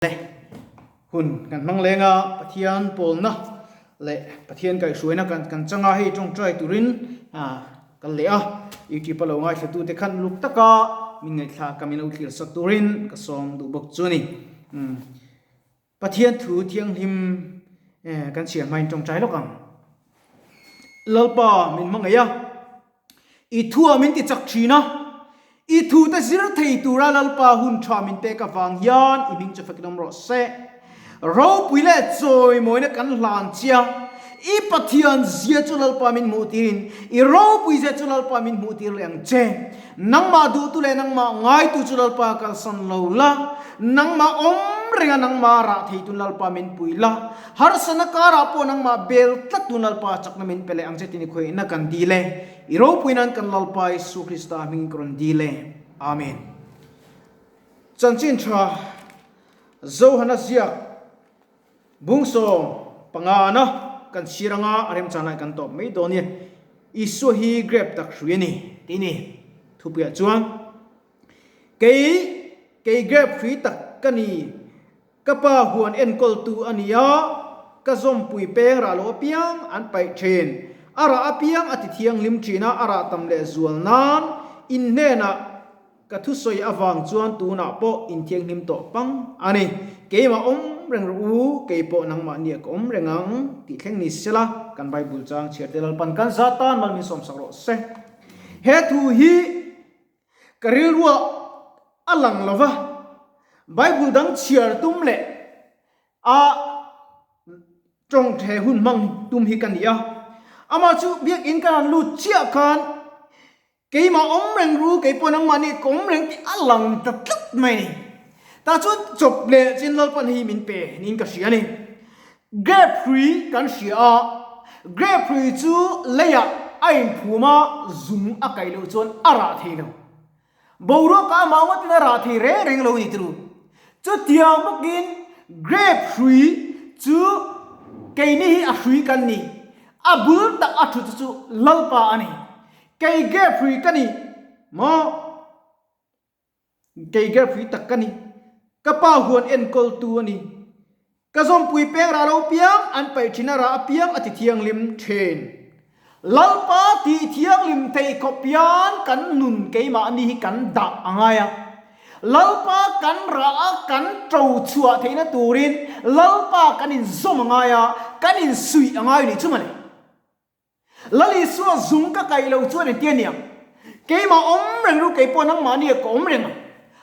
Le hun kan hmang leng a, Pathian pawlna leh Pathian kaihhruaina kan kan chang a, hei tawngtai turin kal leh a, YouTube a lo ngaithlatute khan luk taka min ngaihthlak a min lo thlir sak turin ka sawm duh bawk chu a ni. Pathian thu thianghlim kan chhiar hmain tawngtai lawk ang. Lalpa min hmangaih a, i thua min ti chak thin a, i thute zir thei tura Lalpa hun tha min pek avang hian i hming chu fakin awm rawh se. Ropui leh chawimawina kan hlan che a, i Pathian zia chu Lalpa min hmuh tirin i ropui zia chu Lalpa min hmuh tir leh ang che. Nangmah duhtu leh nangmah ngaitu chu Lalpa kalsan lo la, nangmah awm renga nangmah rah theitu Lalpa min pui la, harsatna karah pawh nangmah bel tlattu Lalpa chakna min pe leh ang che tih ni khawihna kan dil e. I ropui nan kan Lalpa Isu Krista hmingin ka rawn dil e. Amen. Chanchin tha Johana ziak Bungsawm pangana kan chhir anga a remchan lai kan tawp mai dawn i, Isua hi grep tak hrui a ni tih ni. Thupuiah chuan, Kei, kei grep hrui tak ka ni, ka pa huan enkawltu a ni a, ka zawmpui peng rah loh apiang an paih thin, a rah apiang a ti thianghlim thin a, a rah tam leh zual nan in hnenah Ka thusawi avang chuan tunah pawh inthianghlim tawh pang a ni. Keimah awm reng rawh u, kei pawh nangmahnia ka awm reng ang tih thleng ni sela, kan Bible chang chhiar te Lalpan kan za tan mal min sawmsak rawh se. He thu hi ka rilruah a lang lo va, Bible dang chhiar tum leh a tawngthe hun hmang tum hi ka ni a. Amah chu biakinn kan han lut chiah khan Keimah awm reng ru, kei pawh nangmah nih ka awm reng tih a lang ta tlat mai a ni. Tah chuan chawp leh chin Lalpan hi min pe niin ka hria a ni. Grape hrui kan hria a, grape hrui chu leiah a inphum a, zung a kaih loh chuan a rah thei lo. Boruak ah amah ngawtin a rah thei reng reng lo a ni turu. Chutiang bawkin grape hrui chu keini hi a hrui kan ni, a bul tak a thu chu chu Lalpa a ni. Kei Geoffrey ka ni maw? Kei Geoffrey tak ka ni. Ka pa huan enkawltu a ni. Ka zawmpui peng rah lo piang, an paih thin a rah apiang a ti thianghlim thin. Lalpa tih thianghlim theih khawp hian kan nun keimahni hi kan dah a ngai a. Lalpa kan rah a, kan to chhuah theihna turin Lalpa kan inzawm a ngai a, kan insuih a ngai a nih chu mawle. Lal Isua zung ka kaih lo chuan engtia niang? Keimah awm reng ru, kei pawh nangmahni ah ka awm reng ang.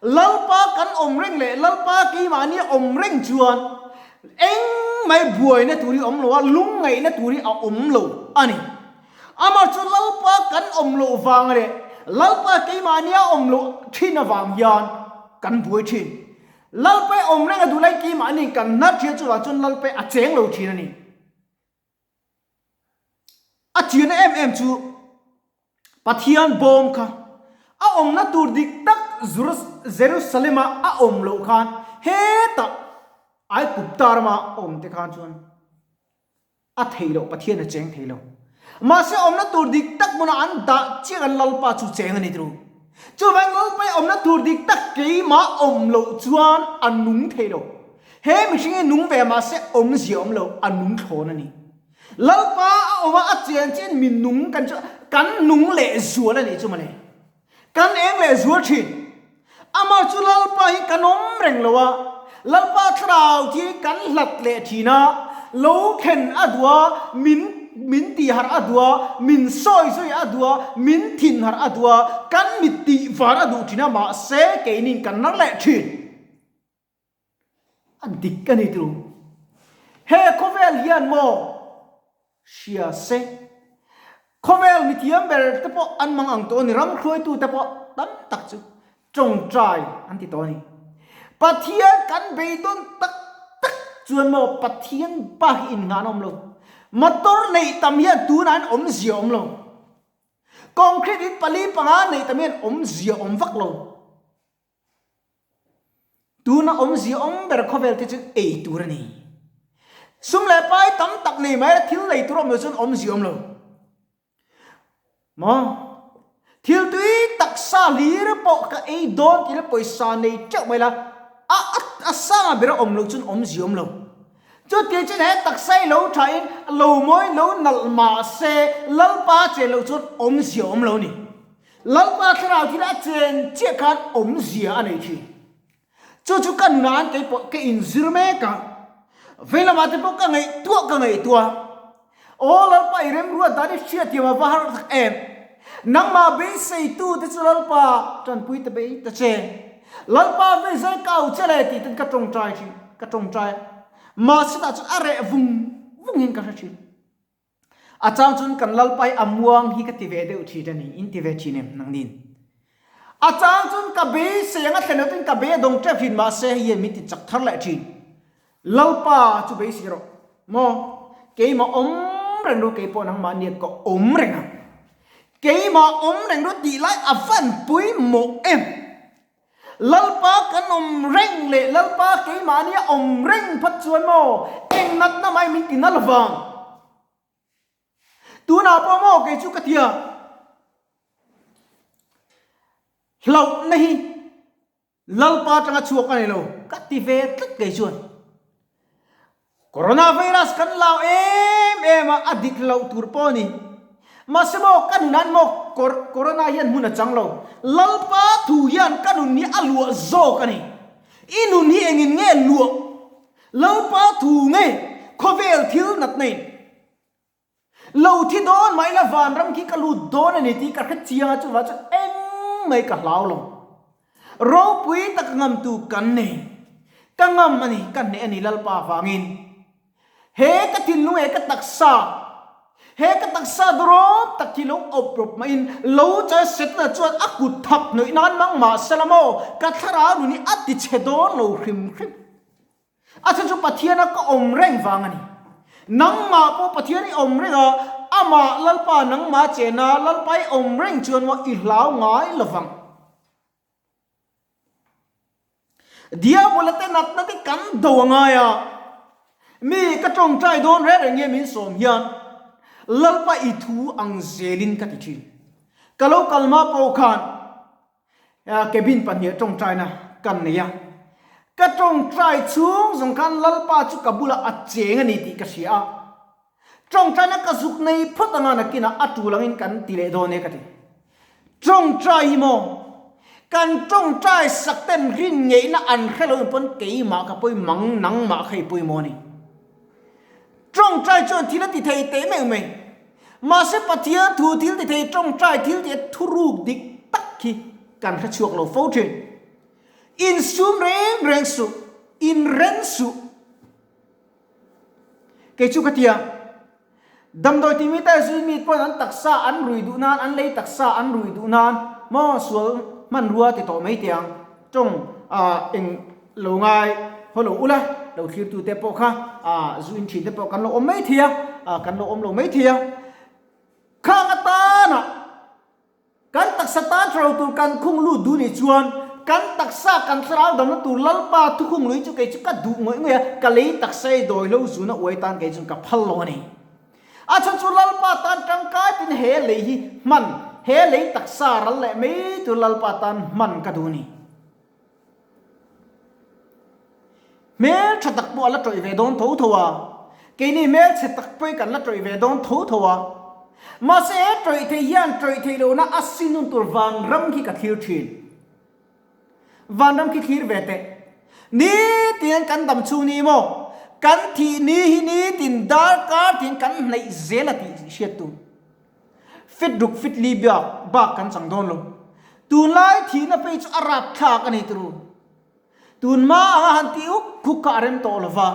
Lalpa kan awm reng leh Lalpa keimahni a awm reng chuan engmah buaina tur hi a awm lo a, lungngaihna tur hi a awm lo a ni. Amah chu Lalpa kan awm loh vang leh Lalpa keimahni a awm loh thin avang hian kan buai thin. Lalpa i awm reng a duh lai keimahni kan hnar thin chuvang chuan Lalpa a cheng lo thin a ni. A chiahna em em chu Pathian bawm kha a awmna tur dik tak Jerusalem-a a awm loh khan hetah Aigupta rama awm te khan chuan a thei loh, Pathian a cheng thei lo. Mahse awmna tur dik tak hmunah an dah chiah an Lalpa chu cheng a ni turu. Chuvang Lalpa i awmna tur dik tak keimah awm loh chuan a nung thei lo. He mihring hi nung ve mahse awmzia awm lo, a nung thlawn a ni. Lalpa a awm a, a chen chen mi nung kan chu kan nung leh zual a nih chu mawle. Kan eng leh zual thin. Amah chu Lalpa hi kan awm reng lo a, Lalpa thlarau thi kan hlat leh thin a, lo khen a duh a, min min tihharh a duh a, min sawi zui a duh a, min thinharh a duh a, kan mit tihvar a duh thin a, mahse keinin kan nar leh thin. A dik a ni tu. He khawvel hian maw hria se, khawvel mithiam ber te pawh an mang ang tawh a ni, ram hruaitu te pawh tam tak chu tawngtai an ti tawh a ni. Pathian kan beidawn tak tak chuan maw Pathian bak hi innghahna awm lo. Motor neih tam hian tunah hian awmzia awm lo. Concrete in pali panga neih tam hian awmzia awm vak lo. Tuna awmzia awm ber khawvel te chu ei tur a ni. Sum leh pai tam tak nei mai la thil nei tur awm lo chuan awmzia awm lo. Maw? Thil tui taksa hlir pawh ka ei dawn tih la pawisa nei teuh mai la, a a a sanga bera awm loh chuan awmzia awm lo. Chutiang chuan he taksa hi lo thain lo mawi lo nalh mah se Lalpa chen loh chuan awmzia awm lo a ni. Lalpa thlarau thil a chen chiah khan awmzia a nei thin. Chu chu ka nunah an kei pawh ka inzir mek a, vei lamah te pawh ka ngaihtuah ka ngaihtuah. Aw Lalpa i remruat dan i hriatthiam a va har tak em! Nangmah beiseitu te chu Lalpa tanpui ta bei ta che. Lalpa vei zai ka au che le tih ten ka tawngtai thin, ka tawngtai a. Mahse tah chuan a reh vung vung in ka hre thin. A chang chuan kan Lalpa hi a muang hi ka ti ve deuh thin a ni, in ti ve thin em nangnin? A chang chuan ka beisei ang a thlen loh ten ka bei a dawng tep thin mahse hei hian min ti chak thar leh thin. Lalpa chu beisei rawh maw? Keimah awm reng ru keipawh nangmah nia ka awm reng ang. Keimah awm reng ru tih lai a van pawimawh em? Lalpa kan awm reng leh Lalpa keimah nia awm reng phat chuan maw eng natna mai min ti na lovang. Tunah pawh maw kei chu ka tia hlauhna hi Lalpa atanga chhuak a ni lo ka ti ve tlat kei chuan. Coronavirus kan lau em em a, a dik loh tur pawh a ni. Mahse maw ka nun an maw Corona hian hmun a chang lo. Lalpa thu hian ka nun hi a luah zawk a ni. I nun hi engin nge luah? Lalpa thu nge khawvel thil natna in? Lo thi dawn mah ila vanram khi ka lut dawn a ni tih ka hre chiang a, chuvah chuan eng mai ka hlau lo. Ropui tak ngamtu kan nei. Ka ngam a ni, ka hneh a ni Lalpa vangin. He ka thinlung he ka taksa, he ka taksa dawrawm tak hi lo awp rawp mahin lo chai Setana chuan a kut thak hnawih nan mang mah sela maw, ka thlarau nun hi a ti chhe dawn lo hrim hrim. A chhan chu Pathiana ka awm reng vang a ni. Nangmah pawh Pathian i awm reng a, amah Lalpa nangmah chena Lalpa i awm reng chuan maw i hlau ngai lo vang. Diabola te natna te kan do a ngai a, mi ka tawngtai dawn reng reng nge min sawm hian Lalpa i thu ang zelin ka ti thin. Ka lo kal hma pawh khan Cabin pahniha tawngtaina kan nei a, ka tawngtai chhung zawng khan Lalpa chu ka bulah a cheng a ni tih ka hria a, tawngtaina ka zuk nei phawt anga nakinah a tul angin kan ti leh dawn e ka ti. Tawngtai hi maw kan tawngtai sak ten rin ngeihna an hre lo in pawn keimah ka pawi mang nangmah kha i pawimawh a ni. Tawngtai chuan thil a ti thei teh meuh mai. Mahse Pathian thu thil ti thei tawngtai thil tih thuruk dik tak hi kan hre chhuak lo fo thin. Insum reng reng suh, inren suh. Kei chu ka tia, damdawi timi te zui mi pawn an taksa an rui duh nan, an lei taksa an rui duh nan maw sual hmanrua ti tawh mai teh ang. Tawng eng lo ngai haw lo ula, lo thlirtu te pawh kha zu in thin te pawh kan lo awm mai thei a, kan lo awm lo mai thei a. Khang atana kan taksa tan tha lo tur kan khung lut duh nih chuan kan taksa kan thlarau damna tur Lalpa thukhung lui chu kei chu ka duh ngawih ngawih a, ka lei taksa i dawi hlo zuna uai tan kei chuan ka phal lo a ni. A chhan chu Lalpa tan tangkai tin he lei hi hman, he lei taksa ral leh mai tur Lalpa tan hman ka duh a ni. Hmel tha tak pawh a la tawih ve dawn tho tho a, keini hmel chhe tak pawh hi kan la tawih ve dawn tho tho a. Mahse he tawih thei hian tawih theih lohna a sin hun tur vanram khi ka thlir thin. Vanram khi thlir ve teh. Nitin kan dam chhung ni maw? Kan thih ni hi nitin darkar tiin kan hnaih zel a tih hriat tur. Fit ruk fit li biak bak kan chang dawn lo. Tunlai thihna phei chu a rapthlak a ni turu. Tunhma anga han tih huk huk kha a rem tawh lo va.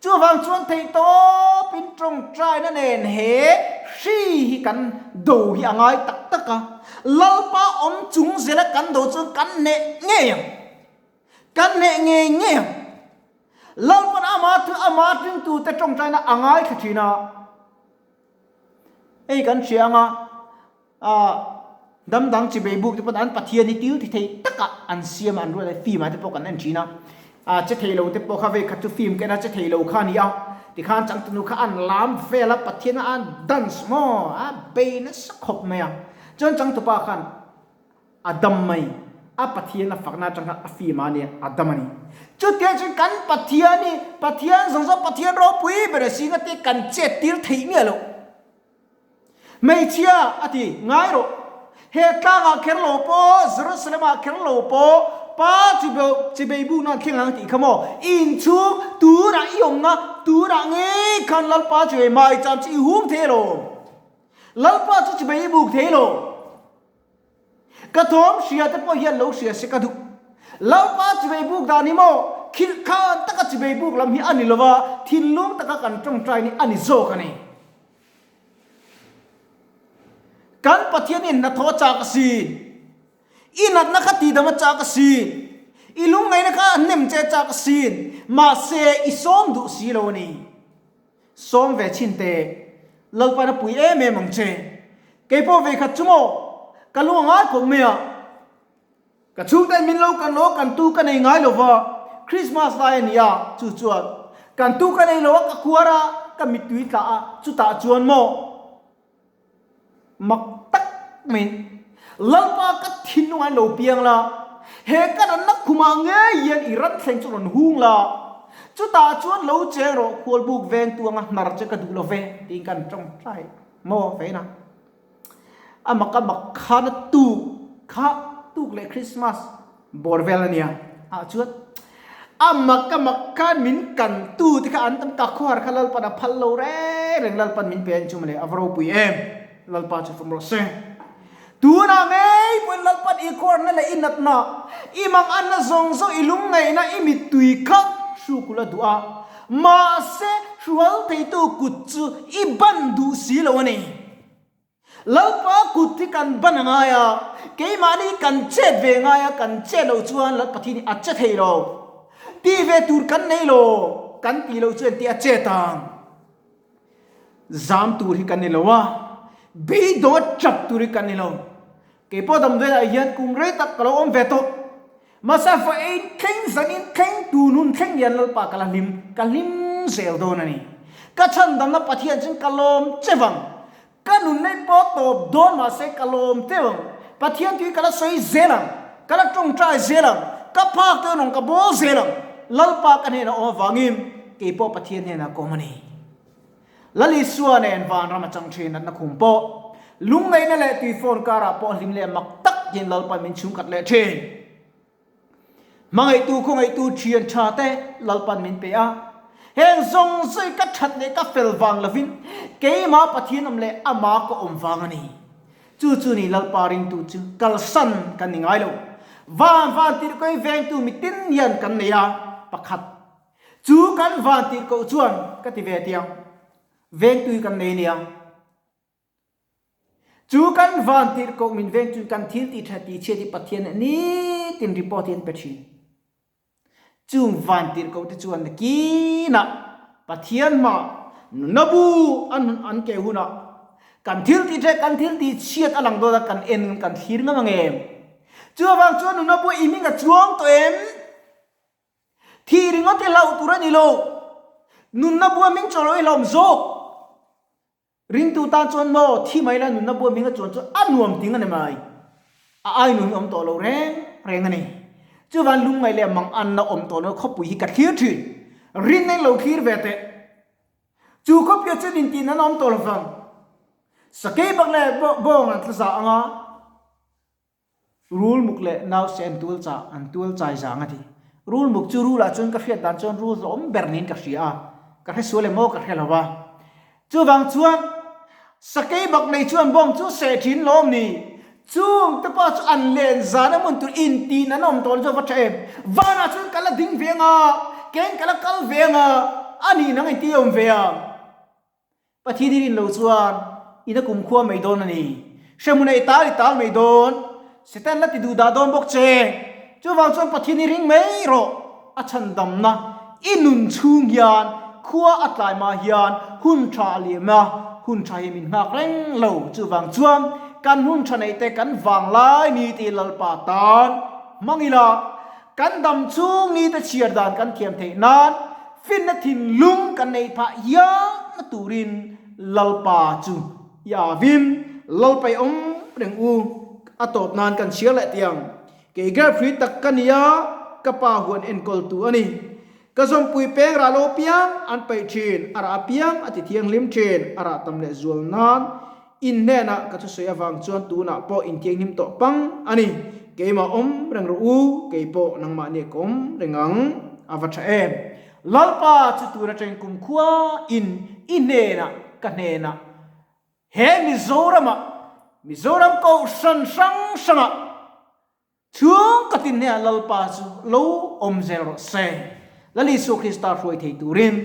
Chuvang chuan theihtawpin tawngtaina nen he hri hi kan do hi a ngai tak tak a, Lalpa awm chung zela kan do chuan kan hneh ngei ang. Kan hneh ngei ngei ang. Lalpan ama thu ama ringtute tawngtaina a ngaithla thin a. Hei kan hria anga Dam dang chibei buk te pawn an Pathian hi til ti thei takah an siam a, an ruat a, film ah te pawh kan en thin a. Che thei lo te pawh kha vei khat chu film ka en a, che thei lo kha a ni a. Tikhan changtunu kha an lam vel a, Pathian a an dance maw, a bei nasa khawp mai a. Chuan changtupa khan a dam mai. A Pathian a fakna atang khan a fim a nia, a dam a ni. Chutiang chuan kan Pathian hi Pathian zawng zawng Pathian ropui ber a singa te kan chet tir theih miah loh. Hmeichhia a ti, Ngai rawh, he tlangah kher lo pawh, Jerusalem-ah kher lo pawh, Pa chibei bukna an thleng ang tih kha maw? I inchhung turah i awmna turah ngei khan Lalpa chibei maicham chu i hum thei alawm. Lalpa chu chibei i buk thei lo. Ka thawm hria te pawh hian lo hria se ka duh. Lalpa chibei buk dan hi maw? Khilh khan taka chibei buk lam hi a ni lova, thinlung taka kan tawngtai ni a ni zawk a ni. Kan Pathianin hnathawh a chak asin. I natna kha tihdam a chak asin. I lungngaihna kha a hnem che a chak asin. Mahse, i sawm duh si lo a ni. Sawm ve chhin teh. Lalpan a pui em em ang che. Kei pawh ve khat chu maw? Ka lung a ngai khawp mai a. Ka chhungten min lo kan lo kan tu ka nei ngai lo va, Christmas lai a ni a, chu chuan kan tu ka nei lo a, ka khuar a, ka mittui tla a, chutah chuan maw mak tak maiin Lalpa ka thinlung ah in lo piang la, he ka ranna khumah ngei hian i ran thleng chu rawn hung la, chutah chuan lo cheng rawh khualbuk veng tuanga hnar che ka duh lo ve tiin kan tawngtai maw fein a. A mak a mak khan a tuk kha tuk leh Christmas bawr vel a nia ah chuan a mak a mak khan min kan tu te kha an tam tak khuar kha Lalpan a phal lo reng reng Lalpan min pe a ni chu mawle a va ropui em Lalpa chu fawm rawh se tunah ngei pawhin Lalpan i khuarna leh i natna i mang anna zawng zawng i lungngaihna i mittui kha hrukul a duh a mahse hrual theitu kut chu i ban duh si lo a ni. Lalpa kut hi kan ban a ngai a, keimahni kan chet ve ngai a, kan chet loh chuan Lal Pathian hi a che thei lo. Tih ve tur kan nei lo, kan tih loh chuan tih a chet ang. Zam tur hi kan ni lo a, beidawng a tap tur hi kan ni lo. Kei pawh damdawiah hian kum rei tak ka lo awm ve tawh. Mahse fa ei thleng zanin thleng tun hun thleng hian Lalpa ka la hlim, ka hlim zel dawn a ni. Ka chhandamna Pathian chuan ka lawm che vang. Ka nunna pawh tawp dawn mahse ka lawm teuh ang. Pathian tui ka la sawi zel ang, ka la tawngtai zel ang, ka phak teuh nawng ka bawl zel ang. Lalpa ka hnenah awm avangin kei pawh Pathian hnenah ka awm a ni. Lal Isua nen vanram a chang thin natna khum pawh lungngaihna leh tuifawn karah pawh hlim leh mak tak hian Lalpan min chhungkhat leh thin. Hmangaihtu khawngaihtu thian tha te Lalpan min pe a, heng zawng zawng ka that leh ka fel vang lovin keimah Pathian awm leh ama ka awm vang a ni. Chu chu ni Lalpa ringtu chu kalsan kan ni ngai lo. Van van tirhkawi vengtu mitin hian kan nei a, pakhat Chu kan van tih koh chuan ka ti ve tiang, vengtui kan nei nia. Chu kan van tih koh min veng chuan kan thil tih tha tih chhiat hi Pathian nih nitin report hi an pe thin. Chung van tih koh te chuan nakinah Pathian hma nunna bu an an keh hunah kan thil tih tha kan thil tih chhiat a lang dawn a kan en kan thlir ngam ang em? Chuvang chuan nunna bu i hming a chuang tawh em? Thih ringawt hi hlauh tur a ni lo. Nunna bua hming chaw lo hi hlauhawm zawk. Ringtu tan chuan maw thi mai la nunna bua hming a chuan chu a nuam ting a ni mai. A ai nun hi awm tawh lo reng reng a ni. Chuvan lungngaih leh mang anna awm tawh lo khawpui hi ka thlir thin. Rinna in lo thlir ve teh. Chu khawpia chuan intihna an awm tawh lo vang. Sakei bak leh bawng an tla za ang a. Rulmuk leh nause an tual chah, an tual chai zang a ti. Rulmuk chu rul ah chuan ka hriat dan chuan rul hlawm ber niin ka hria a, ka hre sual em aw ka hre lo va. Chuvang chuan sakei bak nei chuan bawng chu seh thin lawm ni. Chung te pawh chu an len zan a hmun tur intin an awm tawh chu a va tha em. Vanah chuan ka la ding ve anga, keng ka la kal ve anga, a nih nang inti awm ve ang. Pathian i rin loh chuan ina kumkhua mai dawn a ni. Hrehmun ei tal i tal mai dawn. Satan la ti duh dah dawn bawk che. Chuvang chuan Pathian i ring mai rawh. A chhandamna i nun chhung hian khua a tlai mah hian hun tha a liam a, hun tha hi min nghak reng lo. Chuvang chuan kan hun tha neih te kan vanglai ni tih Lalpa tan hmang ila Kan dam chhung ni te chhiar dan kan thiam theih nan finna thinlung kan neih phah hialna turin Lalpa chu i avin Lalpa i awm reng u a tawp nan kan chhiar leh tiang. Kei grep hrui tak ka ni a, ka pa huan enkawltu a ni. Ka zawmpui peng rah lo apiang an paih thin, a rah apiang a ti thianghlim thin, a rah tam leh zual nan in hnenah ka thusawi avang chuan tunah pawh in thianghlim tawh pang a ni. Keimah awm reng rawh u, kei pawh nangmahni ka awm reng ang. A va tha em! Lalpa chu tun atangin kumkhua in i hnenah ka hnenah he Mizoramah, Mizoram kohhran hrang hrangah, Chhung ka tin hnenah Lalpa chu lo awm zel rawh se. Lal Isua Krista hruai thei turin,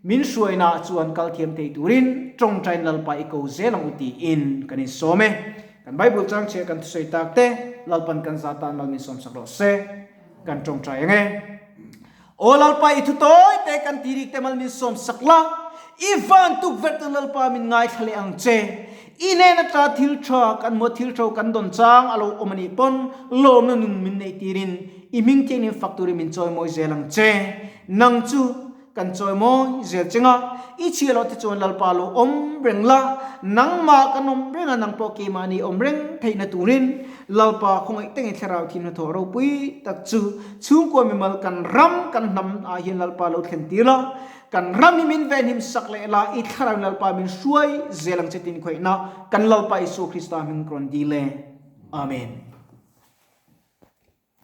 min hruainaah chuan kal thiam thei turin tawngtain Lalpa i ko zel ang u tiin kan insawm e. Kan Bible chang chhiah kan thusawi tak te Lalpan kan za tan mal min sawmsak rawh se. Kan tawngtai ang e. Aw Lalpa i thu tawi te kan ti rik te mal min sawm sak la, i van tukverh chu Lalpa min ngaithla leh ang che. I hnen ata thil tha kan hmuh thil tho kan dawn chang a lo awm a nih pawn lawmna nun min neih tirin i hming thiangin fak turin min chawimawi zel ang che. Nang chu Kan chawimawi zel cheng a, i chhia loh te chuan Lalpa lo awm reng la, nangmah kan awm reng a, nang pawh keimahni awm reng theihna turin Lalpa khawngaih tengin thlarau thim hnathawh ropui tak chu chhungkua mimal kan ram kan hnam ah hian Lalpa lo thlen tir la, kan ram hi min venhim sak leh la, i thlarau in Lalpa min hruai zel ang che tin khawihna kan Lalpa Isua Krista hming ka rawn dil e. Amen.